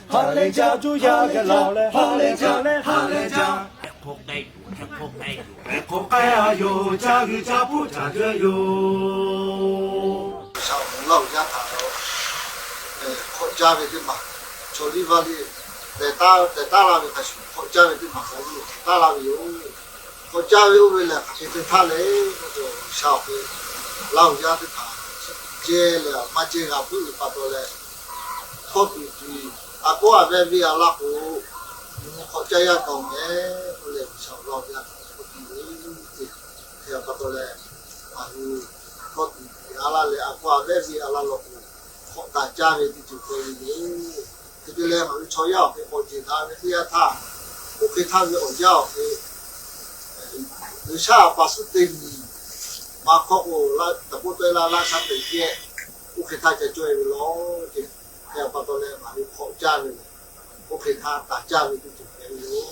Hallelujah, hallelujah, hallelujah, hallelujah. Hk'e k'o k'ai yoˬ, hk'e k'o k'ai a yoˬ, ca g'uiˬ ca hpuˇ ca jawˇ yoˬ. G'uiˬsha awˬ moˍ Laˇ huˍ yaˇ htaꞈ hk'awꞈ caˇ ve teˇ maˬ, chaw liˇ vaˇ liˇ tehˬ taˉ tehˬ taˉ laˇ ve hk'a shuˍ, hk'awꞈ caˇ ve teˇ maˬ hk'a shuˍ taˉ laˇ ve yoˬ. Hk'awꞈ caˇ ve oˇ ve lehˬ, hk'aˬ hk'e te htaˇ le k'oˆ k'o, G'uiˬsha awˬ hk'e Laˇ huˍ yaˇ teˇ hpaˍ ceh leh maˇ ceh g'a puiˉ ve pa taw leh, hkawˇ tuˬ tuˬ a kawˉ a vehˇ venˇ a laˇ k'o, hk'awꞈ caˇ yaˇ kaꞈ mehˍ k'oˆ leh, G'uiˬsha awˬ Laˇ huˍ yaˇ htaꞈ k'oˆ piˇ ve, hk'e pa taw leh, ngaˬ hui hkawˇ tuˬ tuˬ a laˇ leh a kawˉ a vehˇ venˇ a laˇ law k'o, hk'awꞈ taˍ caˇ ve teˇ ceuˬ hpehꞈ ve yoˬ. Hk'e te leh ngaˬ hui chaw yaˇ awˬ hk'e k'awꞈ jeˬ daꞈ ve teˇ yanˇ htaˇ, oˇ hk'e htaˇ ve awˬ jaˇ awˬ hk'e G'uiˬsha a pa suhˉ teˇ nyi ma hkawˇ k'o, taˍ k'oˆ tawˆ e laˇ laˇ shaˉ teꞈ kehˉ, oˇ hk'e htaˇ ca cawˇ e ve law ce. Hk'e pa taw leh ngaˬ hui hk'awꞈ caˇ ve lehˬ, oˇ hk'e htaˇ taˍ caˇ ve teˇ ceuˬ hpehꞈ ve yoˬ.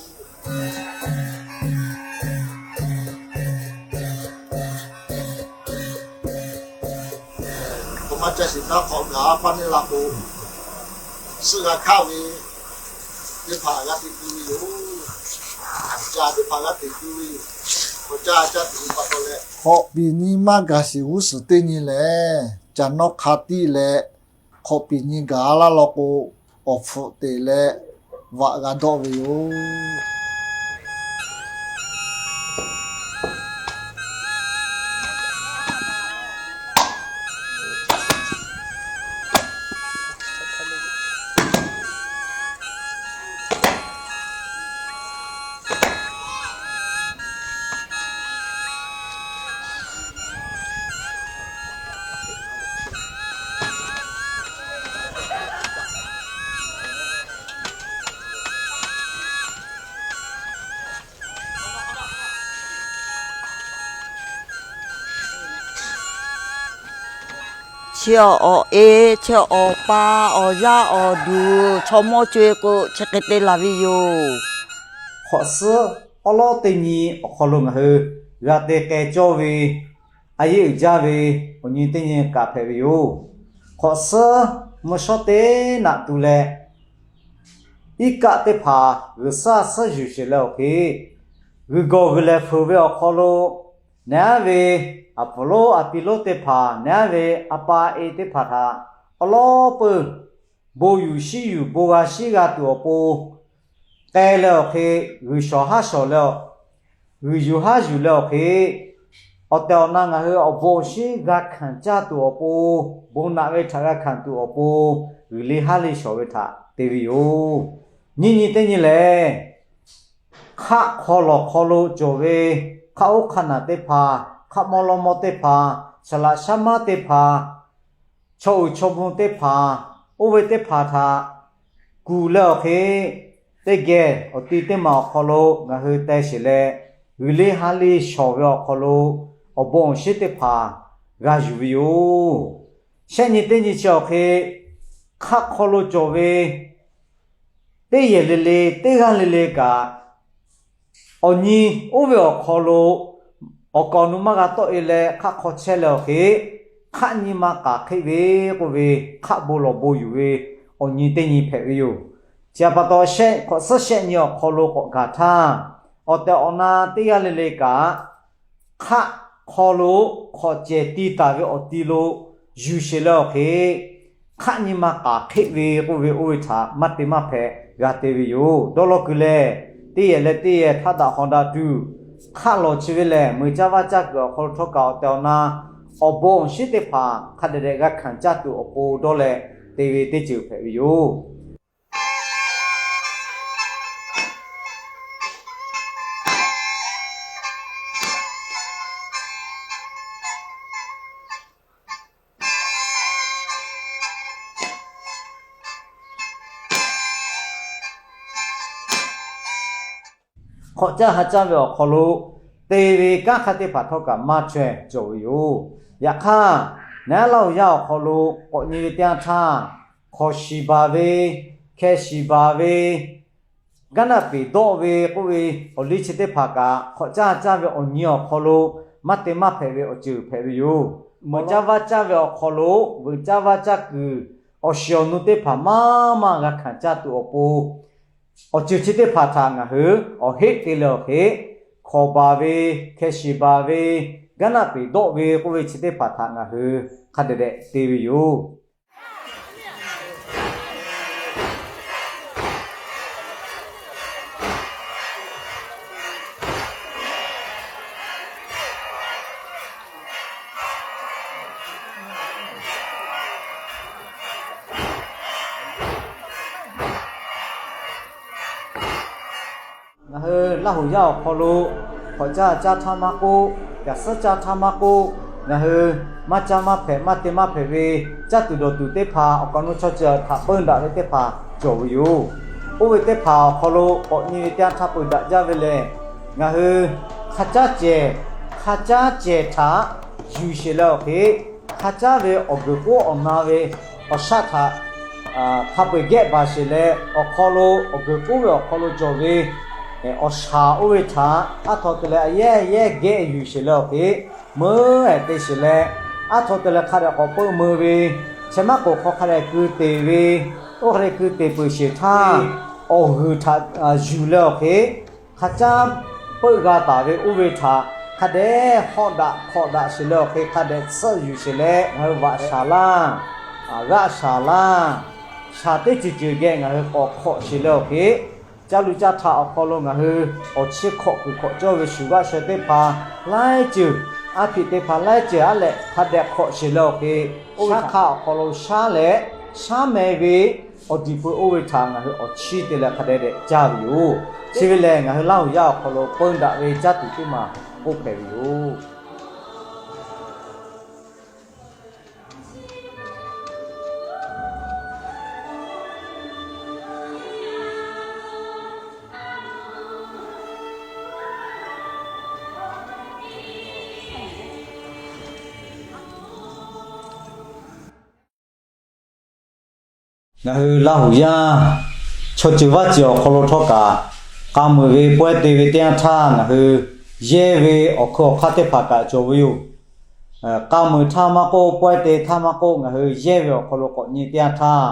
K'awꞈ maˇ ca shiˍ htaˇ hk'awꞈ gaˬ a paˇ neˇ la k'o, suhˆ g'a hkaˆ ve teˇ hpaˍ g'a te tu ve yoˬ. Ca teˇ hpaˍ g'a te tu ve yoˬ. K'awꞈ caˇ caˇ tuˬ ve pa taw leh, hk'awꞈ piˍ nyi maˇ gaˬ shiˍ g'uˇ suhˍ teˇ nyi lehˬ, ca nawˇ hk'a tiˆ leh, hk'awꞈ piˍ nyi gaˬ a laˇ law k'o, awˬ hpfuhꞈ teꞈ leh vaꞈ g'a dawˆ ve yoˬ. Chi awˬ e, chi awˬ pa, awˬ yaˇ awˬ duˬ chaw mawˇ co e k'o, chi hk'e te laˬ ve yoˬ. Hk'awꞈ suhˉ awˉ lawˉ teˇ nyi awˬ hk'aw lo ngaˬ hui g'a te k'ai cawˇ ve, a yeˇ uiˍ jaˇ ve awˬ nyi teˇ nyi kaꞈ hpehꞈ ve yoˬ. Hk'awꞈ suhˉ mvuhˇ shawˉ teˇ naꞈ tu leh, iˉ kaˆ teˇ hpaˍ g'uiˬ shaˉ suhˉ yuˬ sheˍ leh awˬ hk'e, g'uiˬ gawˬ g'uiˬ lehˬ fuiˍ ve awˬ hk'aw lo, neˉ aˉ ve aˬ puˍ lonˉ a pi lonˉ teˇ hpaˍ, neˉ aˉ ve a pa e teˇ hpaˍ htaꞈ awˉ lawˉ peuˬ bon yuˬ shiˉ yuˬ, bon g'a shiˉ g'a tuˬ awˬ pon k'ai leh awˬ hk'e, g'uiˬ shawˍ haˉ shawˍ leh, g'uiˬ yuˬ haˉ yuˬ leh awˬ hk'e, awˬ tehˬ awˬ na ngaˬ hui awˬ bon awˬ shinˉ g'a hkanˍ caˇ tuˬ awˬ pon, bon naꞈ ve htaꞈ g'a hkanˍ tuˬ awˬ pon, g'uiˬ le haˉ le shawˍ ve htaꞈ te ve yoˬ. Nyiˇ nyi teˇ nyi lehˬ, hk'aˆ hk'aw lawˬ hk'aw lo cawˬ ve hk'aˆ oˉ hk'aˆ naˬ teˇ hpaˍ, hk'aˆ mawˇ lawˇ mawˇ teˇ hpaˍ, saˍ laꞈ shaˉ maˉ teˇ hpaˍ, chaw uiˍ chaw bon teˇ hpaˍ, oˇ ve teˇ hpaˍ htaꞈ kuˬ leh awˬ hk'e, teˇ geh awˬ ti teˇ maˬ awˬ hk'aw lo ngaˬ hui teh sheˍ leh, g'uiˬ le haˉ le shawˍ ve awˬ hk'aw lo awˬ bon awˬ shinˉ teˇ hpaˍ g'a yuˬ ve yoˬ. Shehˆ nyi teˇ nyi chi awˬ hk'e, hk'aˆ hk'aw lo cawˬ ve teˇ yehˬ le le, teˇ g'aˇ le le kaꞈ, awˬ nyi oˇ ve awˬ hk'aw lo awˬ kaˍ awˬ nu maˇ g'a tawˆ e leh hk'aˆ hk'aw chehˇ leh awˬ hk'e, hk'aˆ nyi ma k'aˍ hk'eˆ ve k'oˆ ve, hk'aˆ bon lawˬ bon yuˬ ve awˬ nyi teˇ nyi hpehꞈ ve yoˬ. Chi pa taw, hk'awꞈ suhˉ shehˆ nyi awˬ hk'aw lo k'awꞈ gaˬ htaˇ, awˬ tehˬ awˬ na teˇ g'aˇ le le kaꞈ, hk'aˆ hk'aw lo hk'awꞈ cehˬ ti taˍ ve awˬ ti lo yuˬ sheˍ leh awˬ hk'e, hk'aˆ nyi ma k'aˍ hk'eˆ ve k'oˆ ve oˇ ve htaꞈ maˇ te maˇ hpehꞈ g'a te ve yoˬ. Dawˇ law kuiˬ lehˬ, teˇ yehˬ leh teˇ yehˬ htaˇ daꞈ hk'aw daꞈ tuˬ, hk'aˆ lawˬ chi ve lehˬ, meuˬ caˇ vaˇ caˇ kuiˬ awˬ hk'aw lo htawˇ kaꞈ awˬ tehˬ awˬ na awˬ bon awˬ shinˉ teˇ hpaˍ hk'a dehꞈ dehꞈ g'a hkanˍ caˇ tuˬ awˬ pon dawˇ leh te ve teˇ ceuˬ hpehꞈ ve yoˬ. Hk'awꞈ caˇ ha caˇ ve awˬ hk'aw lo te ve kanˉ hk'aˇ teˇ hpaˍ htawˇ kaꞈ maˇ chaweh cawˬ ve yoˬ. Yaꞈ hk'aˇ, neˉ aˉ Laˇ huˍ yaˇ awˬ hk'aw lo k'awꞈ nyi ve teˇ yanˇ htaˇ, hkawˍ shiˍ baˬ ve, hkeh shiˍ baˬ ve, gaˇ naˆ peˍ dawˆ ve k'oˆ ve awˬ liˇ chi teˇ hpaˍ kaꞈ, hk'awꞈ caˇ ha caˇ ve awˬ nyi awˬ hk'aw lo maˇ te maˇ hpehꞈ ve awˬ ceuˬ hpehꞈ ve yoˬ. Meuˬ caˇ vaˇ caˇ ve awˬ hk'aw lo, veuꞈ caˇ vaˇ caˇ kuiˬ Awˬ shiˍ awˬ nu teˇ hpaˍ maˇ maˇ g'a hkanˍ caˇ tuˬ awˬ pon, awˬ ceuˬ chi teˇ hpaˍ htaꞈ ngaˬ hui awˬ heˆ te leh awˬ hk'e, hkawꞈ baˬ ve, hkeh shiˍ baˬ ve, gaˉ naˆ peˍ dawˆ ve k'oˆ ve chi teˇ hpaˍ htaꞈ ngaˬ hui hk'a dehꞈ dehꞈ te ve yoˬ. Ngaˬ hui Laˇ huˍ yaˇ awˬ hk'aw lo hk'awꞈ caˇ caˇ htaˇ maˇ k'oˆ, caˬ suhˉ caˇ htaˇ maˇ k'oˆ, ngaˬ hui maˇ caˇ maˇ hpehꞈ, maˇ te maˇ hpehꞈ ve caˇ tuˬ dawˬ tuˬ teˇ hpaˍ, awˬ kaˍ awˬ nu chaw ceuˬ htaꞈ peun daꞈ ve teˇ hpaˍ cawˬ ve yoˬ. Oˇ ve teˇ hpaˍ awˬ hk'aw lo k'awꞈ nyi ve teˇ yanˇ htaˇ peun daꞈ jaˇ ve lehˬ, ngaˬ hui hk'a caˉ cehˬ, hk'a caˉ cehˬ htaꞈ yuˬ sheˍ leh awˬ hk'e, hk'a caˉ ve awˬ guiˬ k'oˆ awˬ na ve awˬ shaˆ htaꞈ hk'a peu-eˬ gehˆ baˬ sheˍ leh, awˬ hk'aw lo awˬ guiˬ k'oˆ ve awˬ hk'aw lo cawˬ ve awˬ shaˍ oˇ ve htaꞈ aˉ htaw te leh a yehˇ yehˇ gehˆ yuˬ sheˍ leh awˬ hk'e, meuˉ ehˍ te sheˍ leh, aˉ htaw te leh hk'a dehꞈ k'awꞈ peuˆ meuˇ ve, chehˇ maˉ k'oˍ hk'aw hk'a dehꞈ keu teˍ ve, oˇ hk'a dehꞈ keu teˍ peuˬ sheˍ htaˇ, awˬ g'uiˬ htaꞈ yuˬ leh awˬ hk'e, hk'a caˉ peuˆ g'a taˍ ve oˇ ve htaꞈ hk'a dehꞈ hawˆ daꞈ hk'awꞈ daꞈ sheˍ leh awˬ hk'e, hk'a dehꞈ tsuhˆ yuˬ sheˍ leh ngaˬ hui vaꞈ shaˍ laˇ, g'aˆ shaˍ laˇ, shaˍ teˇ ceuˬ ceuˬ geh ngaˬ hui k'awꞈ hk'awꞈ sheˍ leh awˬ hk'e, caˇ luˬ caˇ htaꞈ awˬ hk'aw lo ngaˬ hui awˬ chiˇ hk'awꞈ kuiˬ hk'awꞈ cawˇ ve shuˍ g'aˆ sheh teˇ hpaˍ laiˉ ceuˬ, aˉ hpiꞈ teˇ hpaˍ laiˉ ceuˬ aˉ lehꞈ hk'a dehꞈ hk'awꞈ sheˍ leh awˬ hk'e, oˇ ve shaˉ hk'aˇ awˬ hk'aw lo shaˉ leh shaˉ meh ve awˬ diˬ pui oˇ ve htaꞈ ngaˬ hui awˬ chiˇ te leh hk'a dehꞈ dehꞈ caˇ ve yoˬ. Chi ve lehˬ, ngaˬ hui Laˇ huˍ yaˇ awˬ hk'aw lo peun daꞈ ve caˇ tuˬ teˇ maˬ k'oˆ hpehꞈ ve yoˬ. Ngaˬ hui Laˇ huˍ yaˇ chaw ceuˬ vaˇ ceuˬ awˬ hk'aw lo htawˇ kaꞈ, k'a muiˬ ve pawehˇ te ve teˇ yanˇ htaˇ ngaˬ hui yehˇ ve awˬ hkui awˬ hk'aˇ teˇ hpaˍ kaꞈ cawˬ ve yoˬ. K'a muiˬ htaˇ maˇ k'oˆ, pawehˇ te htaˇ maˇ k'oˆ, ngaˬ hui yehˇ ve awˬ hk'aw lo k'awꞈ nyi teˇ yanˇ htaˇ,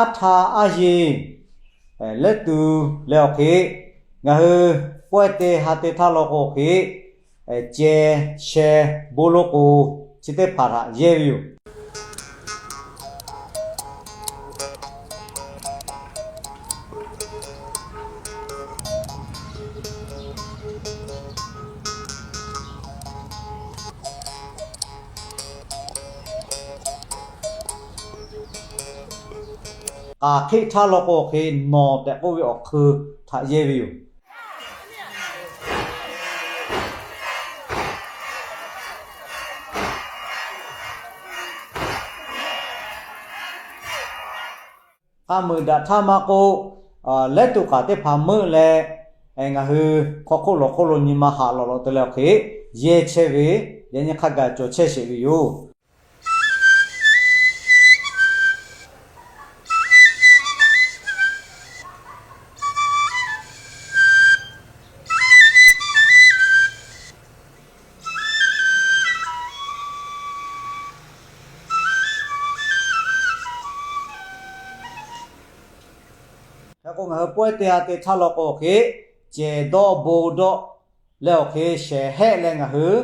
aˉ htaˇ aˉ yeˬ lehˉ tu leh awˬ hk'e, ngaˬ hui pawehˇ te ha te htaˇ law k'o awˬ hk'e, ceh sheh bon lo k'o, chi teˇ hpaˍ htaꞈ yehˇ ve yoˬ. K'aˍ hk'eˆ htaˇ law k'o awˬ hk'e, nawˬ tehꞈ k'oˆ ve awˬ hk'eun htaꞈ yehˇ ve yoˬ. K'a muiˬ daꞈ htaˇ maˇ k'oˆ, lehˉ tuꞈ k'aˍ teˇ hpaˍ meuˆ leh, ngaˬ hui hk'aw hk'oˆ lawˬ hk'oˆ lo nyi ma haꞈ lawꞈ lawꞈ te leh awˬ hk'e, yehˇ chehˇ ve, yaꞈ nyi hk'a gaˬ cawˬ chehˇ sheˍ ve yoˬ. Hk'e k'o, ngaˬ hui pawehˇ te ha te htaˇ law k'o awˬ hk'e, cehˬ dawˆ bon dawˆ leh awˬ hk'e shehˍ hehˆ leh ngaˬ hui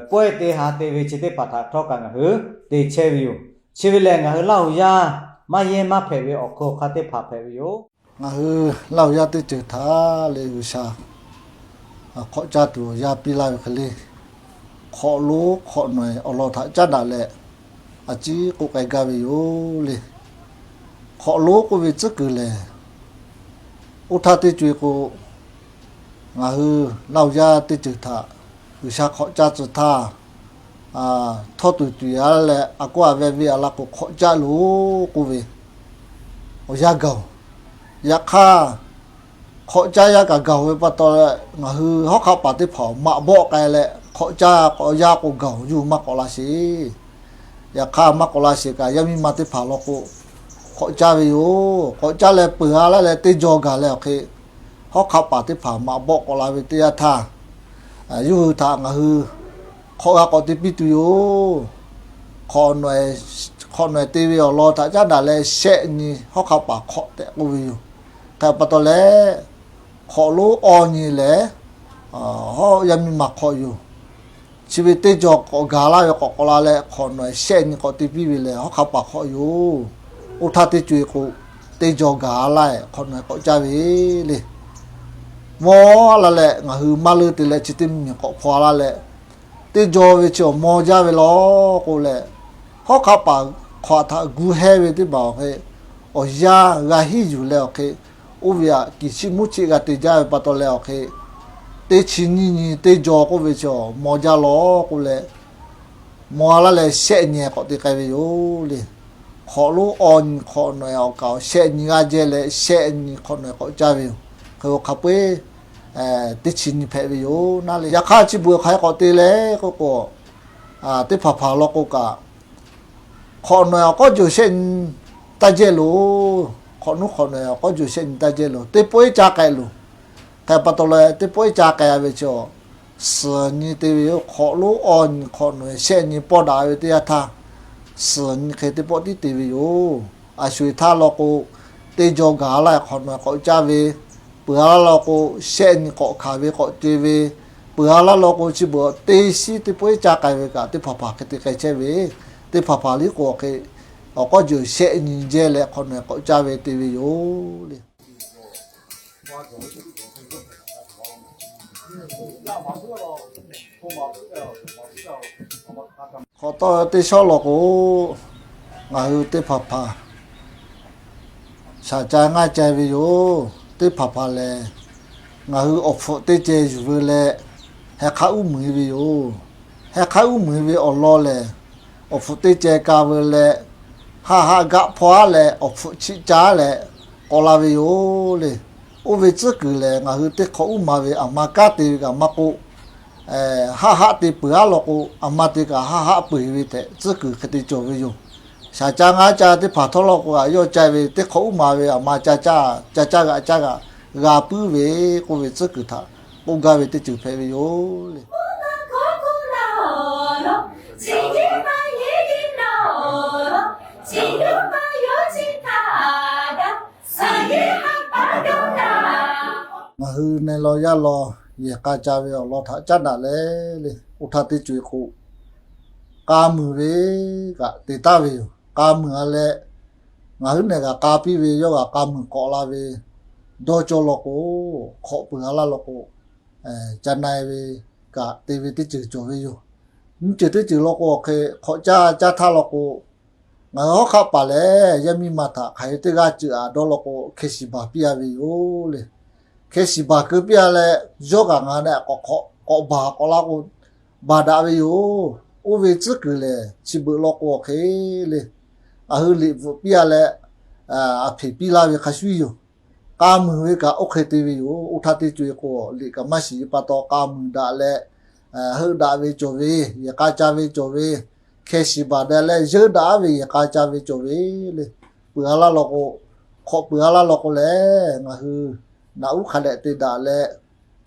pawehˇ te ha te ve chi teˇ hpaˍ htaꞈ htawˇ kaꞈ ngaˬ hui te chehˇ ve yoˬ. Chi ve lehˬ, ngaˬ hui Laˇ huˍ yaˇ maˇ yehˇ maˇ hpehꞈ ve awˬ hkui awˬ hk'aˇ teˇ hpaˍ hpehꞈ ve yoˬ. Ngaˬ hui Laˇ huˍ yaˇ teˇ ceuˬ htaꞈ leh G'uiˬsha hk'awꞈ caˇ tuˬ awˬ yanˇ piˇ laˇ ve hk'e le, hk'awꞈ lonˉ hk'awꞈ nawehˬ awˬ lawn htaꞈ caˉ daꞈ leh, a ciˉ k'oˆ k'ai gaˇ ve yoˬ le. Hk'awꞈ lonˉ k'oˆ ve tcuhˉ kuiˬ lehˬ, oˇ htaˇ teˇ co-e k'o, ngaˬ hui Laˇ huˍ yaˇ teˇ ceuˬ htaꞈ G'uiˬsha hk'awꞈ caˇ tcuh htaˇ, htawˇ tuˬ tuˬ yaˇ leh a k'oˆ a veh ve a la k'o hk'awꞈ caˇ loˬ k'oˆ ve awˬ yanˇ gaˬ-oˬ. Yaꞈ hk'aˇ, hk'awꞈ caˇ yaˇ kaꞈ gaˬ-oˬ ve pa taw leh, ngaˬ hui hawˉ hk'aˆ paˍ teˇ hpaˍ maꞈ bawˆ k'ai leh hk'awꞈ caˇ k'awꞈ yaˇ k'o gaˬ-oˬ, yawˇ hui maˇ k'awꞈ la sheˍ. Yaꞈ hk'aˇ maˇ k'awꞈ la sheˍ kaꞈ, yaˇ miˇ ma teˇ hpaˍ law k'o hk'awꞈ caˇ ve yoˬ. Hk'awꞈ caˇ leh peuˬ ha laˇ leh teˇ jaw gaˬ leh awˬ hk'e, hawˉ hk'aˆ paˍ teˇ hpaˍ maꞈ bawˆ k'awꞈ la ve teˇ yanˇ htaˇ, yawˇ hui htaꞈ ngaˬ hui hk'awꞈ g'a k'awꞈ te piˇ tuˬ yoˬ. Hk'awꞈ nawehˬ Hk'awꞈ nawehˬ te ve awˬ lawn htaꞈ caˉ daꞈ leh shehˆ nyi hawˉ hk'aˆ paˍ hk'awꞈ tehꞈ k'oˆ ve yoˬ. Hk'e pa taw leh, hk'awꞈ lonˉ awˇ nyi lehˬ, hawˉ yaˇ miˇ ma hk'awꞈ yoˬ. Chi ve teˇ jaw k'awꞈ gaˬ laˇ ve k'awꞈ k'awꞈ la leh hk'awꞈ nawehˬ shehˆ nyi k'awꞈ te piˇ ve lehˬ, hawˉ hk'aˆ paˍ hk'awꞈ yoˬ. Oˇ htaˇ teˇ co e k'o, teˇ jaw gaˬ laˇ hk'awꞈ nawehˬ k'awꞈ caˇ ve le. Mawˇ laˇ leh ngaˬ hui maˇ leuˆ te leh chi teˇ miˬ k'awꞈ hpaw laˇ leh, teˇ jaw ve chi awˬ maw jaˇ ve law k'o leh, hawˉ hk'aˆ paˍ hk'awꞈ htaꞈ gu hehˇ ve teˇ hpaˍ awˬ hk'e, awˬ yanˇ g'a hiˉ yuˬ leh awˬ hk'e, oˇ ve aꞈ kiˬ chiˆ muˉ chiˆ g'a te jaˇ ve pa taw leh awˬ hk'e, teˇ chi nyiˇ nyi teˇ jaw k'oˆ ve chi awˬ maw jaˇ law k'o leh, maw laˇ leh shehˆ nyi k'awꞈ te k'ai ve yoˬ le. Hk'awꞈ lonˉ awˇ nyi hk'awꞈ nawehˬ awˬ kaˍ awˬ shehˆ nyi g'aˇ jehˇ leh shehˆ nyi hk'awꞈ nawehˬ k'awꞈ caˇ ve yoˬ. Hk'e k'o hk'a peu-eˬ teˇ chi nyi hpehꞈ ve yoˬ naˉ le. Yaꞈ hk'aˇ chi beuꞈ hk'aˬ hk'e k'awꞈ te le k'oˆ k'o, teˇ hpaˍ hpaˍ law k'o kaꞈ, hk'awꞈ nawehˬ awˬ k'awˉ jeuˬ shehˆ nyi taˇ jehˇ loˬ. Hk'awꞈ nuˉ hk'awꞈ nawehˬ awˬ k'awˉ jeuˬ shehˆ nyi taˇ jehˇ loˬ. Teˇ pawˆ iˉ caˇ k'ai loˬ. Hk'e pa taw leh teˇ pawˆ iˉ caˇ k'ai-a ve chi awˬ, suhˍ nyi te ve yoˬ. Hk'awꞈ lonˉ awˇ nyi hk'awꞈ nawehˬ shehˆ nyi pawˇ daꞈ ve teˇ yanˇ htaˇ, suhˍ nyi hk'e teˇ pawˆ tiˉ te ve yoˬ. A sho-eˬ htaˇ law k'o, teˇ jaw gaˬ laˇ hk'awꞈ nawehˬ k'awꞈ caˇ ve, peuˬ-a laˇ law k'o, shehˆ nyi k'awꞈ hkanˍ ve k'awꞈ te ve, peuˬ-a laˇ law k'o, chi beuꞈ teˇ shiˉ teˇ pawˆ iˉ caˇ k'ai ve kaꞈ teˇ hpaˍ hpaˍ hk'e te k'ai chehˇ ve, teˇ hpaˍ hpaˍ liˇ k'o hk'e, awˬ k'awˉ jeuˬ shehˆ nyi jehˇ leh hk'awꞈ nawehˬ k'awꞈ caˇ ve te ve yoˬ le. Hk'awꞈ tawˆ teˇ shawˉ law k'o, ngaˬ hui teˇ hpaˍ hpaˍ shaˍ ca ngaˇ ca ve yoˬ. Teˇ hpaˍ hpaˍ lehˬ, ngaˬ hui awˬ hpfuhꞈ teˇ ceh yuˬ veu leh, heh hk'aˉ uˉ muiˍ ve yoˬ. Heh hk'aˉ uˉ muiˍ ve awˬ lawn lehˬ, awˬ hpfuhꞈ teˇ ceh ka veu leh, haˆ haˆ gaˆ hpawˇ-a leh awˬ hpfuhꞈ chiˆ caˇ leh k'awꞈ la ve yoˬ le. Oˇ ve tcuhˉ kuiˬ lehˬ, ngaˬ hui teˇ hk'awꞈ uˉ ma ve aˬ ma kanˉ te ve kaꞈ maˇ k'oˆ, haˆ haˆ te peuˬ-a law k'o, aˬ ma te kaꞈ haˆ haˆ peu-eˬ ve tehꞈ tcuhˉ kuiˬ hk'e te cawˬ ve yoˬ. Shaˍ ca ngaˇ ca teˇ hpaˍ htawˇ law k'o, a yawˇ ca ve teˇ hk'awꞈ uˉ ma ve aˬ ma ca caˇ, ca caˇ g'aꞈ caˇ g'aꞈ g'a puiˉ ve k'oˆ ve tcuhˉ kuiˬ htaꞈ k'oˆ gaˇ ve teˇ ceuˬ hpehꞈ ve yoˬ le. Ngaˬ hui na law yaˇ law yehˬ k'a ca ve awˬ lawn htaꞈ caˉ daꞈ leh le, oˇ htaˇ teˇ co e k'o, k'a muiˬ ve kaꞈ te taˍ ve yoˬ. K'a muiˬ-a leh, ngaˬ hui nehˬ g'aꞈ k'a piˇ ve yawˇ g'aꞈ k'a muiˬ k'awꞈ la ve dawˇ cawˇ law k'o, hk'awꞈ peuˬ-a laˇ law k'o, ca na-e ve kaꞈ te ve teˇ ceuˬ cawˬ ve yoˬ. Nyiˇ ceuˬ teˇ ceuˬ law k'o, awˬ hk'e hk'awꞈ caˇ caˇ htaˇ law k'o, ngaˬ hui hawˉ hk'aˆ paˍ lehˬ, yaˇ miˇ ma htaꞈ hk'aˬ hk'e teˇ g'aˇ ceuˬ aꞈ dawˇ law k'o, hkeh shiˍ baˬ piˇ-a ve yoˬ le. Hkeh shiˍ baˬ keu piˇ-a leh, yawˇ kaꞈ ngaˬ hui k'awꞈ baˬ k'awꞈ la k'o, baˬ daꞈ ve yoˬ. Oˇ ve tcuhˉ kuiˬ lehˬ, chi beuꞈ law k'o awˬ hk'e le, ngaˬ hui liꞈ bvuhꞈ piˇ-a leh, aˬ hpeꞈ piˇ laˇ ve hk'a shuˉ yoˬ. K'a muiˬ ve kaꞈ oˇ hk'e te ve yoˬ. Oˇ htaˇ teˇ co e k'o, liꞈ kaꞈ maˇ shiˍ ve pa taw, k'a muiˬ daꞈ leh, heuˆ daꞈ ve cawˬ ve, yehˬ k'a ca ve cawˬ ve, hkeh shiˍ baˬ daꞈ leh yeuˇ daꞈ ve yehˬ k'a ca ve cawˬ ve le. Peuˬ-a laˇ law k'o, hk'awꞈ peuˬ-a laˇ law k'o lehˬ, ngaˬ hui naꞈ uˉ hk'a dehꞈ te daꞈ leh,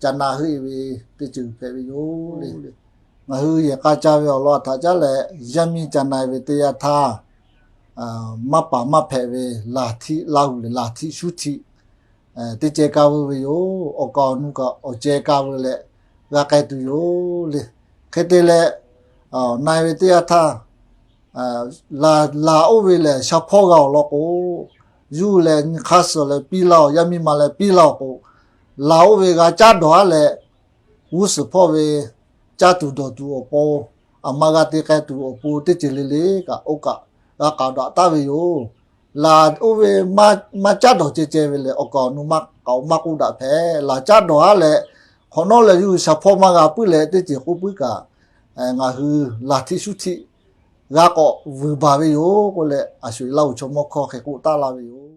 ca na heuˆ-e ve teˇ ceuˬ hpehꞈ ve yoˬ le. Ngaˬ hui yehˬ k'a ca ve awˬ lawn htaꞈ caˉ leh, yaˇ miˇ ca na-e ve teˇ yanˇ htaˇ, maˇ paˍ maˇ hpehꞈ ve laˬ htiˆ laˇ hu lehˬ, laˬ htiˆ shuˉ htiˆ teˇ ceh ka veu ve yoˬ. Awˬ kaˍ awˬ nu kaꞈ awˬ ceh ka veu leh g'a k'ai tuˬ yoˬ le. Hk'e te leh, na-e ve teˇ yanˇ htaˇ, laˬ oˇ ve lehˬ sha hpawˇ g'a awˬ lawn k'o, yuˇ leh nyi hk'aˇ suh leh piˇ laˇ-oˬ, yaˇ miˇ ma leh piˇ laˇ-oˬ k'o, laˬ oˇ ve g'a caˉ dawˬ-a leh, g'uˇ suhˍ hpawˇ ve caˇ tuˬ dawˬ tuˬ awˬ pon, aˬ ma g'a te k'ai tuˬ awˬ pon teˇ ceuˬ le le kaꞈ oˇ kaꞈ g'a k'aoˍ daꞈ taˍ ve yoˬ. Laˬ oˇ ve maˇ caˉ dawˬ ceh ceh ve lehˬ, awˬ kaˍ awˬ nu maˇ k'aoˍ maˇ k'oˆ daꞈ hpehꞈ. Laˬ caˉ dawˬ-a leh, hk'awꞈ nawˉ leh yuˇ sha hpawˇ maˇ g'a puiˉ leh teˇ ceuˬ k'oˆ puiˉ kaꞈ, ngaˬ hui laˬ htiˆ shuˉ htiˆ g'a k'awꞈ vuiˬ baˬ ve yoˬ k'oˆ leh, a sho-eˬ Laˇ huˍ chaw mawˇ hkawˇ hk'e k'oˆ taˍ laˇ ve yoˬ.